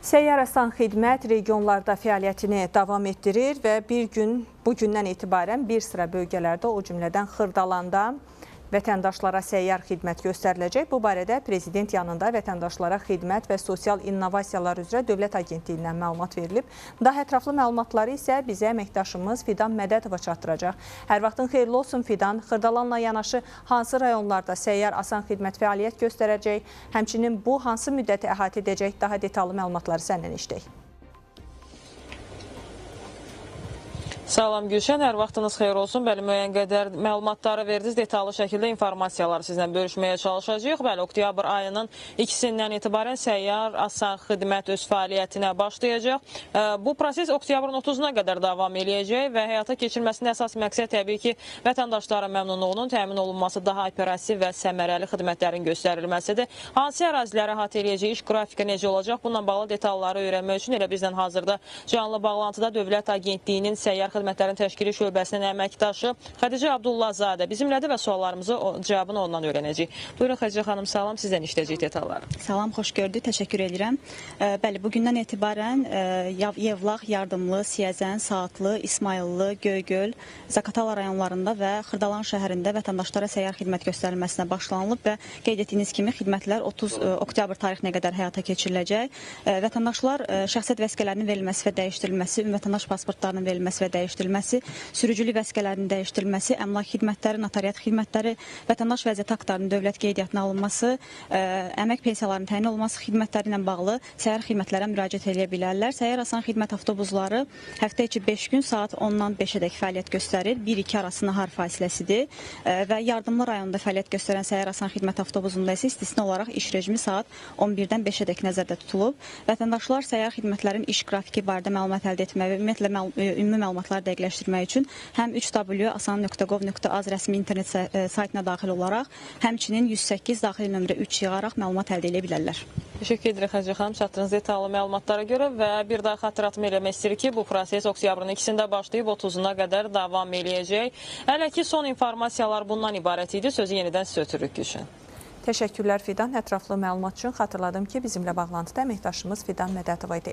Səyyar Asan Xidmət regionlarda fəaliyyətini davam etdirir və bir gün bugündən etibarən bir sıra bölgələrdə, o cümlədən Xırdalanda vətəndaşlara səyyar xidmət göstəriləcək. Bu barədə Prezident yanında vətəndaşlara xidmət və sosial innovasiyalar üzrə Dövlət Agentliyindən məlumat verilib. Daha ətraflı məlumatları isə bizə əməkdaşımız Fidan Mədətova çatdıracaq. Hər vaxtın xeyirli olsun Fidan. Xırdalanla yanaşı hansı rayonlarda səyyar asan xidmət fəaliyyət göstərəcək? Həmçinin bu hansı müddəti əhatə edəcək? Daha detallı məlumatları səndən eşidək. Salam Gülşən, hər vaxtınız xeyir olsun. Bəli, müəyyən qədər məlumatları verdiniz. Detallı şəkildə informasiyaları sizlə bölüşməyə çalışacağıq. Bəli, oktyabr ayının 2-sindən etibarən səyyar asan xidmət öz fəaliyyətinə başlayacaq. Bu proses oktyabrın 30-una qədər davam eləyəcək və həyata keçirilməsinin əsas məqsəd təbii ki, vətəndaşların məmnunluğunun təmin olunması, daha operativ və səmərəli xidmətlərin göstərilməsidir. Hansı əraziləri əhatə eləyəcək, iş qrafiki necə olacaq? Bununla bağlı detalları öyrənmək üçün elə bizlə hazırda canlı bağlantıda Dövlət Agentliyinin səyyar xidmətlərin təşkili şöbəsinin əməkdaşı Xədicə Abdullazadə bizimlədir və suallarımızı cavabını ondan öyrənəcəyik. Buyurun Xədicə xanım, salam, sizdən işləyəcək detalları. Salam, xoş gördük, təşəkkür edirəm. Bəli, bugündən etibarən Yevlax, Yardımlı, Siyəzən, Saatlı, İsmayıllı, Göygöl, Zaqatala rayonlarında və Xırdalan şəhərində vətəndaşlara səyyar xidmət göstərilməsinə başlanılıb və qeyd etdiyiniz kimi xidmətlər 30 oktyabr tarixinə qədər həyata keçiriləcək. Vətəndaşlar şəxsiyyət vəsiqələrinin verilməsi və dəyişdirilməsi, ümumi vətəndaş pasportlarının verilməsi və dəyişdirilməsi, sürücülük vəsiqələrinin dəyişdirilməsi, əmlak xidmətləri, notariat xidmətləri, vətəndaş vəziyyəti aktlarının dövlət qeydiyyatına alınması, əmək pensiyalarının təyin olunması xidmətləri ilə bağlı səyyar xidmətlərə müraciət edə bilərlər. Səyyar asan xidmət avtobusları həftə içi 5 gün saat 10-dan 5-ədək fəaliyyət göstərir. 1-2 arası nahar fasiləsidir və Yardımlı rayonunda fəaliyyət göstərən səyyar asan xidmət avtobusunda isə istisna olaraq iş rejimi saat 11-dən 5-ədək nəzərdə tutulub. Vətəndaşlar səyyar xidmətlərin iş qrafiki barədə məlumat əldə etmək və ümumiyyətlə ümumi məlumatları dəqiqləşdirmək üçün həm 3w.asan.gov.az rəsmi internet saytına daxil olaraq, həmçinin 108 daxili nömrə 3 yığaraq məlumat əldə edə bilərlər. Təşəkkür edirik Xədicə xanım, çatdığınız detallı məlumatlara görə və bir daha xatırlatma eləmək istəyirik ki, bu proses oktyabrın 2-sində başlayıb 30-una qədər davam eləyəcək. Hələ ki, son informasiyalar bundan ibarət idi. Sözü yenidən sizə ötürürük Gülşən. Təşəkkürlər Fidan. Ətraflı məlumat üçün xatırladım ki, bizimlə bağlantıda əməkdaşımız Fidan Mədətova idi.